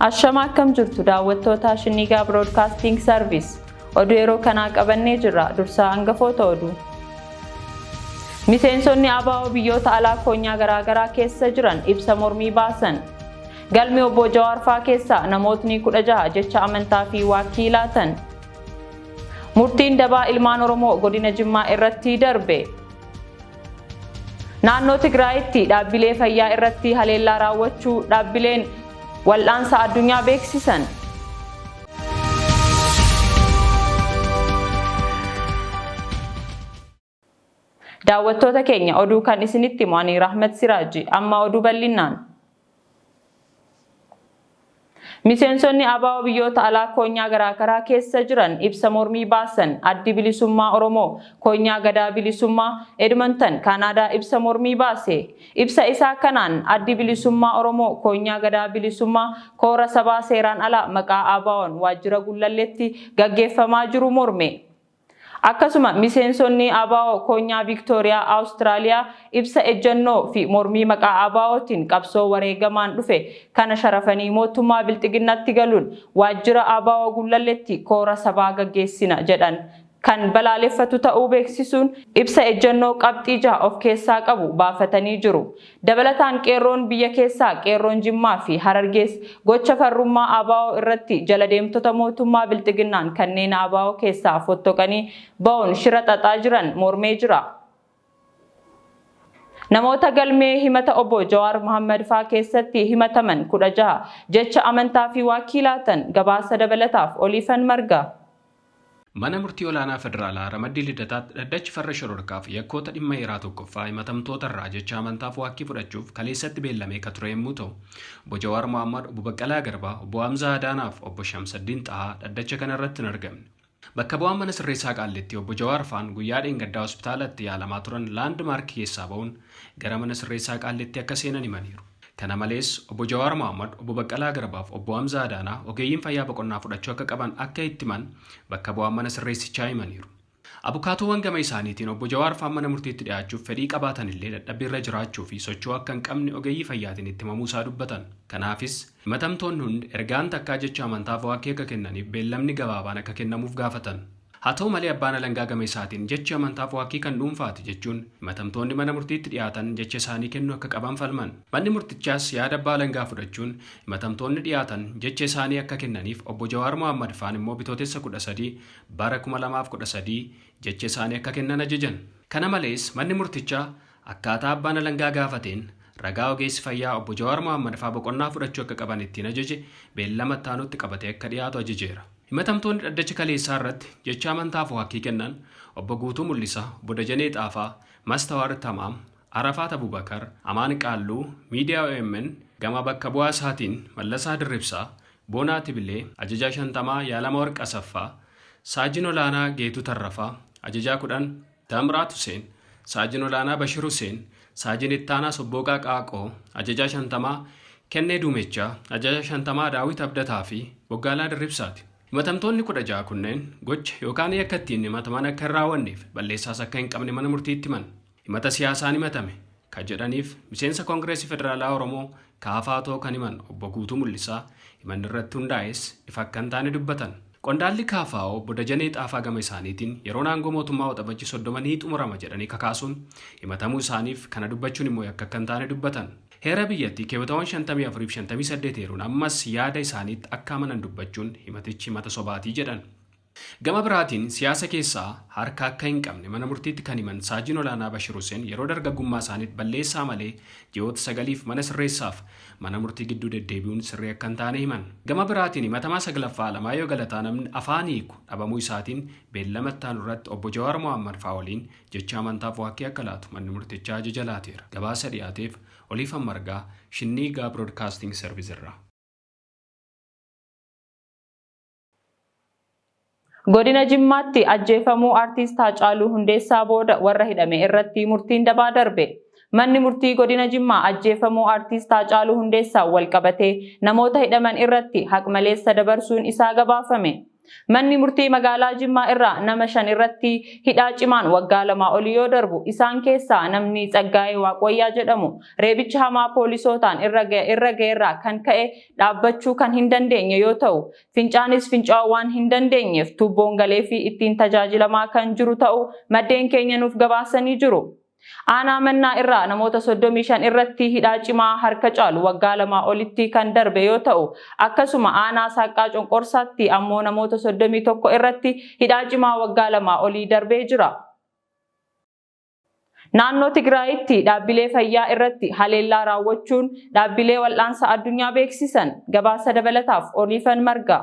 Ashama akkam jirtu daawwattoota Shinnigaa Broadcasting Service. Oduu yeroo kanaa qabannee jirra. Dursaa hangafoota oduu. Miseensonni ABO biyyoota alaa koonyaa garaagaraa keessa jiran ibsa mormii baasan. Galmi obbo Jawaar faa keessaa namootni 16 jecha amantaa fi waakkii laatan. Murtiin dabaa ilmaan Oromoo godina Jimmaa irratti darbe. Naannoo Tigraayitti dhaabbilee fayyaa irratti haleellaa raawwachuu dhaabbileen wal'aansa addunyaa beeksisan. Daawwattoota keenya oduu kan isinitti himu ani Rahmat Siraaji amma oduu bal'innaan. Miseensonni ABO biyyoota alaa koonyaa garaagaraa keessa jiran ibsa mormii baasan. Addi Bilisummaa Oromoo Koonyaa Gadaa Bilisummaa Edmonton, Kaanaadaa ibsa mormii baase. Ibsa isaa kanaan Addi Bilisummaa Oromoo Koonyaa Gadaa Bilisummaa koora sabaa seeraan alaa maqaa ABOn waajjira Gullalleetti gaggeeffamaa jiru morme. Akkasuma miseensonni ABO Koonyaa Viiktooriyaa Awustiraaliyaa ibsa ejjannoo fi mormii maqaa ABOtiin qabsoo wareegamaan dhufe kana sharafanii mootummaa Bilxiginnatti galuun waajjira ABO Gullalletti koora sabaa gaggeessina jedhan kan balaaleffatu ta'uu beeksisuun ibsa ejjannoo qabxii 6 of keessaa qabu baafatanii jiru. Dabalataan Qeerroon biyya keessaa, Qeerroon Jimmaa fi Harargees gocha farrummaa ABO irratti jala deemtota mootummaa Bilxiginnaan kanneen ABO keessaa fottoqanii ba'uun shira xaxaa jiran mormee jira. Namoota galmee himata Obbo Jawaar Mohammad faa keessatti himataman 16 jecha amantaa fi waakkii laatan gabaasa dabalataaf Oliifan Marga. Mana Murtii Olaanaa Federaalaa Ramaddii Lidataatti Dhaddachi Farra Shororkaaf Yakkoota Dhimma Heeraa 1ffaa himatamtootarraa jecha amantaaf waakkii fudhachuuf kaleessatti beellamee ka ture yemmuu ta'u, Obbo Jawaar Mohaammad, Obbo Baqqalaa Garbaa, Obbo Hamzaa Adaanaaf Obbo Shamsaddiin Xahaa dhaddacha kana irratti hin argamne. Bakka bu'aan Mana Sirreessaa Qaallittii Obbo Jawaar faan guyyaa dheengaddaa hospitaala itti yaalamaa turan Laand Maark keessaa ba'uun gara Mana Sirreessaa Qaallittii akka seenan himaniiru. Kana malees, Obbo Jawaar Mohaammad, Obbo Baqqalaa Garbaaf Obbo Hamzaa Adaanaa ogeeyyiin fayyaa boqonnaa fudhachuu akka qaban akka itti himan bakka bu'aan mana sirreessichaa himaniiru. Abukaatoowwan gama isaaniitiin Obbo Jawaar faan mana murtiitti dhiyaachuuf fedhii qabaatanillee dadhabbiirra jiraachuu fi socho'uu akka hin qabne ogeeyyii fayyaatiin itti himamuu isaa dubbatan. Kanaafis, himatamtoonni hundi ergaan takkaa jecha amantaaf waakkii akka kennaniif beellamni gabaabaan akka kennamuuf gaafatan. Haa ta'u malee abbaan alangaa gama isaatiin jechi amantaaf waakkii kan dhuunfaati jechuun himatamtoonni mana murtiitti dhiyaatan jecha isaanii kennuu akka qaban falman. Manni murtichaas yaada abbaa alangaa fudhachuun himatamtoonni dhiyaatan jecha isaanii akka kennaniif obbo Jawaar Mohaammad faan immoo Bitootessa 13 bara 2013 jecha isaanii akka kennan ajajan. Kana malees manni murtichaa akkaataa abbaan alangaa gaafateen ragaa ogeessi fayyaa obbo Jawaar Mohaammad faa boqonnaa fudhachuu akka qaban ittiin ajaje beellama itti aanutti qabatee akka dhiyaatu ajajeera. Himatamtoonni dhaddacha kaleessaa irratti jecha amantaaf waakkii kennan Obbo Guutuu Mul'isaa, Obbo Dajanee Xaafaa, Mastawaar Tamaam, Arafaat Abubakar, Amaan Qaalluu, Miidiyaa omn gama bakka bu'aa isaatiin Mallasaa Dirribsaa, Boonaa Tibilee, Ajajaa Shantamaa Yaalamawarq Asaffaa, Saajin Olaanaa Geetuu Tarrafaa, Ajajaa 10 Taamiraat Huseen, Saajin Olaanaa Bashir Huseen, Saajin Ittaanaa Sobbooqaa Qaaqoo, Ajajaa Shantamaa Kennee Duumechaa, Ajajaa Shantamaa Daawit Abdataa fi Boggaalaa Dirribsaati. Himatamtoonni 16 kunneen gocha yookaan yakka ittiin himataman akka hin raawwanneef balleessaas akka hin qabne mana murtiitti himan. Himata siyaasaan himatame ka jedhaniif miseensa Koongireesii Federaalaa Oromoo KFO kan himan Obbo Guutuu Mul'isaa himanni irratti hundaa'es ifa akka hin taane dubbatan. Qondaalli KFO Obbo Dajanee Xaafaa gama isaaniitiin yeroon aangoo mootummaa Waxabajji 30 ni xumurama jedhanii kakaasuun himatamuu isaaniif kana dubbachuun immoo yakka akka hin taane dubbatan. Heera biyyattii keewwatawwan 54 fi 58 eeruun ammas yaada isaaniitti akka amanan dubbachuun himatichi himata sobaatii jedhan. Gama biraatiin siyaasa keessaa harka akka hin qabne mana murtiitti kan himan Saajin Olaanaa Bashir Huseen yeroo dargaggummaa isaaniitti balleessaa malee ji'oota sagaliif mana sirreessaaf mana murtii gidduu deddeebi'uun sirrii akka hin taane himan. Gama biraatiin himatamaa 9ffaa Alamaayyoo Galataa namni afaan hiiku dhabamuu isaatiin beellama itti aanu irratti Obbo Jawaar Mohaammad faa waliin jecha amantaaf waakkii akka laatu manni murtichaa ajaja laateera. Gabaasa dhiyaateef Oliifan Margaa, Shinniigaa Broadcasting Service irraa. Godina Jimmaatti ajjeefamuu Artiist Haacaaluu Hundeessaa booda warra hidhame irratti murtiin dabaa darbe. Manni murtii Godina Jimmaa ajjeefamuu Artiist Haacaaluu Hundeessaan walqabatee namoota hidhaman irratti haqmaleessa dabarsuun isaa gabaafame. Manni murtii magaalaa Jimmaa irraa nama 5 irratti hidhaa cimaan waggaa 2 olii yoo darbu, isaan keessaa namni Tsaggaayee Waaqwayyaa jedhamu reebicha hamaa poolisootaan irra ga'erraa kan ka'e dhaabbachuu kan hin dandeenye yoo ta'u, fincaanis fincaa'uu waan hin dandeenyeef tuubboon galeefii ittiin tajaajilamaa kan jiru ta'uu maddeen keenya nuuf gabaasanii jiru. Aanaa Mannaa irraa namoota 35 irratti hidhaa cimaa harka caalu waggaa 2 olitti kan darbe yoo ta'u, akkasuma aanaa Saaqqaa Conqorsaatti ammoo namoota 31 irratti hidhaa cimaa waggaa 2 olii darbee jira. Naannoo Tigraayitti dhaabbilee fayyaa irratti haleellaa raawwachuun dhaabbilee wal'aansa addunyaa beeksisan. Gabaasa dabalataaf Oliifan Marga.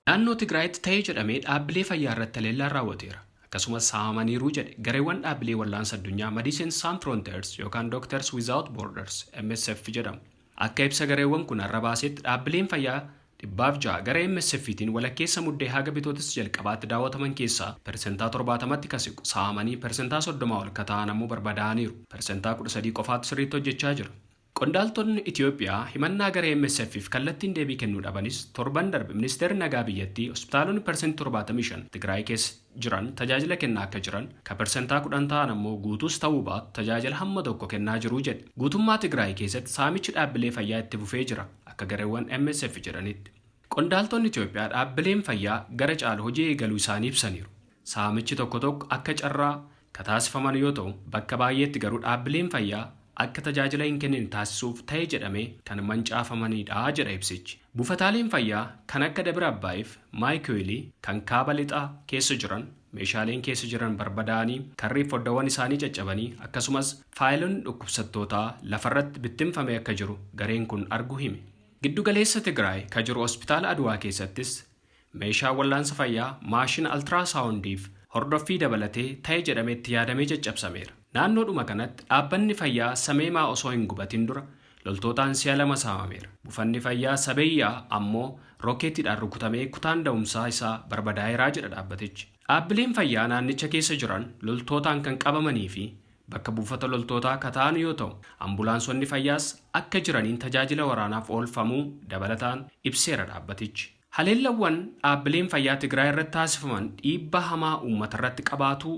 Naannoo Tigraayitti ta'ee jedhamee dhaabbilee fayyaa irratti haleellaan raawwateera. Akkasumas saamamaniiru jedhe gareewwan dhaabbilee wal'aansa addunyaa Medecins Sans Frontieres yookaan Doctors Without Borders MSF jedhamu. Akka ibsa gareewwan kun har'a baasetti, dhaabbileen fayyaa 106 gara MSF'tiin walakkeessa Muddee haga Bitootessa jalqabaatti daawwataman keessaa 70%tti ka siqu saamamanii, 30% ol ka ta'an ammoo barbadaa'aniiru. 13% qofaatu sirriitti hojjechaa jira. Qondaaltonni Itoophiyaa himannaa garee MSF'f kallattiin deebii kennuu dhabanis, torban darbe ministeerri nagaa biyyattii hospitaalonni 75% Tigraay keessa jiran tajaajila kennaa akka jiran, ka 10% ta'an ammoo guutuus ta'uu baatu tajaajila hamma tokko kennaa jiru jedhe. Guutummaa Tigraay keessatti saamichi dhaabbilee fayyaa itti fufee jira, akka gareewwan MSF jedhanitti. Qondaaltonni Itoophiyaa dhaabbileen fayyaa gara caalu hojii eegaluu isaanii ibsaniiru. Saamichi tokko tokko akka carraa ka taasifaman yoo ta'u, bakka baay'eetti garuu dhaabbileen fayyaa akka tajaajila hin kennine taasisuuf ta'e jedhamee kan mancaafamanidha jedha ibsichi. Buufataaleen fayyaa kan akka Dabira Abbaayiif Maayikoolii kan kaaba lixaa keessa jiran meeshaaleen keessa jiran barbadaa'anii, karrii foddaawwan isaanii caccabanii, akkasumas faayilonni dhukkubsattootaa lafarratti bittinfamee akka jiru gareen kun arguu hime. Giddugaleessa Tigraay ka jiru hospitaala Aduwaa keessattis meeshaa wal'aansa fayyaa, maashina altiraasaawundiif hordoffii dabalatee ta'e jedhamee itti yaadamee caccabsameera. Naannoodhuma kanatti dhaabbanni fayyaa Sameemaa osoo hin gubatin dura loltootaan si'a lama saamameera. Buufanni fayyaa Sabeeyyaa ammoo rookeetiidhaan rukutamee kutaan da'umsaa isaa barbadaa'eeraa jedha dhaabbatichi. Dhaabbileen fayyaa naannicha keessa jiran loltootaan kan qabamanii fi bakka buufata loltootaa ka ta'an yoo ta'u, ambulaansonni fayyaas akka jiraniin tajaajila waraanaaf oolfamuu dabalataan ibseera dhaabbatichi. Haleellawwan dhaabbileen fayyaa Tigraay irratti taasifaman dhiibbaa hamaa uummata irratti qabaatu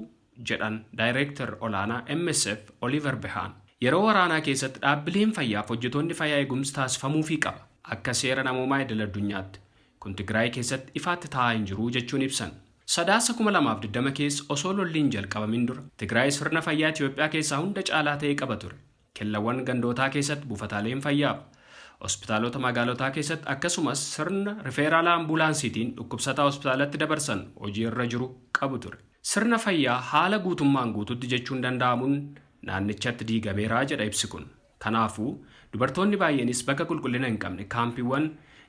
jedhan daayireektar olaanaa MSF Oliver Behaan. Yeroo waraanaa keessatti dhaabbileen fayyaaf hojjetoonni fayyaa eegumsi taasifamuufii qaba. Akka seera namoomaa idil addunyaatti. Kun Tigraay keessatti ifaatti taa'aa hin jiru jechuun ibsan. Sadaasa 2020 keessa osoo lolli hin jalqabamin dura Tigraay sirna fayyaa Itoophiyaa keessaa hunda caalaa ta'e qaba ture. Kellawwan gandootaa keessatti buufataaleen fayyaaf hospitaalota magaalotaa keessatti, akkasumas sirna rifeeraalaa ambulaansiitiin dhukkubsataa hospitaalatti dabarsan hojii irra jiru qabu ture. Sirna fayyaa haala guutummaan guututti jechuun danda'amuun naannichatti diigameera jedha ibsi kun. Kanaafuu dubartoonni baay'eenis bakka qulqullina hin qabne kaampiiwwan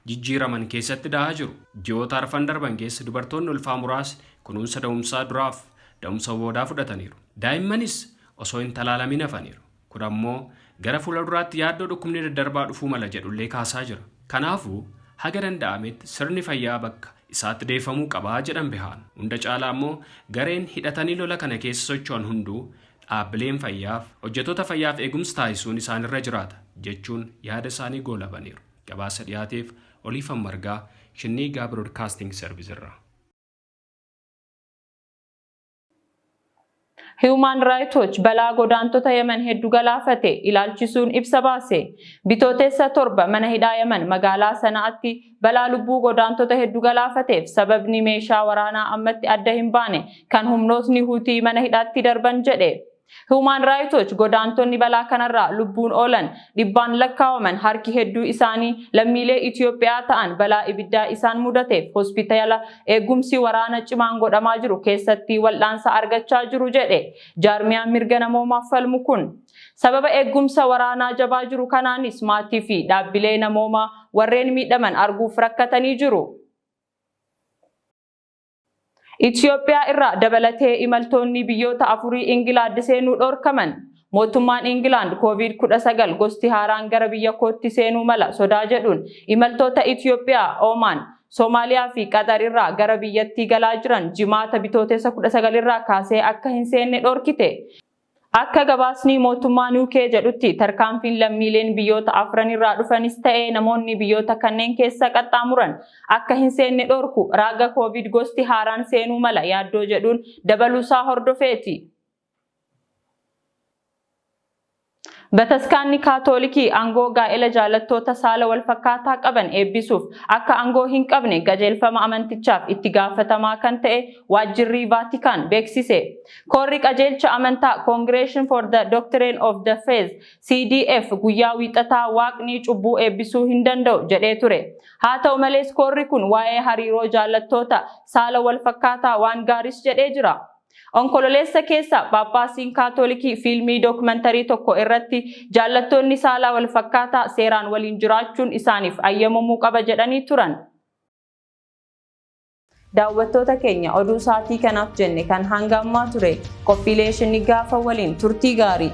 jijjiiraman keessatti da'aa jiru. Ji'oota arfan darban keessa dubartoonni ulfaa muraasni kunuunsa da'umsaa duraaf da'umsa boodaa fudhataniiru. Daa'immanis osoo hin talaalamin hafaniiru. Kun ammoo gara fuula duraatti yaaddoo dhukkubni daddarbaa dhufuu mala jedhullee kaasaa jira. Kanaafuu haga danda'ametti sirni fayyaa bakka isaatti deeffamuu qabaa jedhan Bihaan. Hunda caalaa ammoo gareen hidhatanii lola kana keessa socho'an hunduu dhaabbileen fayyaaf hojjettoota fayyaaf eegumsa taasisuun isaanirra jiraata jechuun yaada isaanii goolabaniiru. Gabaasa dhiyaateef Oliifan Margaa, Shinniigaa Broadcasting Service irraa. Human Rights Watch balaa godaantota Yemen hedduu galaafate ilaalchisuun ibsa baase. Bitootessa 7 mana hidhaa Yemen magaalaa Sana'aatti balaa lubbuu godaantota hedduu galaafateef sababni meeshaa waraanaa ammatti adda hin baane kan humnootni Huutii mana hidhaatti darban jedhe. Human Rights Watch godaantonni balaa kanarraa lubbuun oolan dhibbaan lakkaawaman, harki hedduu isaanii lammiilee Itoophiyaa ta'an, balaa ibiddaa isaan mudateef hospitaala eegumsi waraana cimaan godhamaa jiru keessatti wal'aansa argachaa jiru jedhe. Jaarmiyaan mirga namoomaaf falmu kun sababa eegumsa waraanaa jabaa jiru kanaanis maatii fi dhaabbilee namoomaa warreen miidhaman arguuf rakkatanii jiru. Itoophiyaa irraa dabalatee imaltoonni biyyoota afurii Ingilaand seenuu dhorkaman. Mootummaan Ingilaand COVID-19 gosti haaraan gara biyya kootti seenuu mala sodaa jedhuun imaltoota Itoophiyaa, Oomaan, Soomaaliyaa fi Qaxar irraa gara biyyattii galaa jiran Jimaata Bitootessa 19 irraa kaasee akka hin seenne dhorkite. Akka gabaasni mootummaa UK jedhutti, tarkaanfiin lammiileen biyyoota afran irraa dhufanis ta'ee namoonni biyyoota kanneen keessa qaxxaamuran akka hin seenne dhorku raaga Koovid gosti haaraan seenuu mala yaaddoo jedhuun dabaluusaa hordofeeti. Bataskaanni Kaatoolikii aangoo gaa'ela jaalattoota saala walfakkaataa qaban eebbisuuf akka aangoo hin qabne qajeelfama amantichaaf itti gaafatamaa kan ta'e waajjirri Vaatikaan beeksise. Koorri qajeelcha amantaa Congregation for the Doctrine of the Faith, CDF, guyyaa Wiixataa Waaqni cubbuu eebbisuu hin danda'u jedhee ture. Haa ta'u malees, koorri kun waa'ee hariiroo jaalattoota saala walfakkaataa waan gaaris jedhee jira. Onkololeessa keessa Paappaasiin Kaatoolikii fiilmii dookumantarii tokko irratti jaallattoonni saalaa walfakkaataa seeraan waliin jiraachuun isaaniif ayyamamuu qaba jedhanii turan. Daawwattoota keenya, oduu sa'aatii kanaaf jenne kan hanga ammaa ture. Qophiilee gaafa waliin turtii gaarii.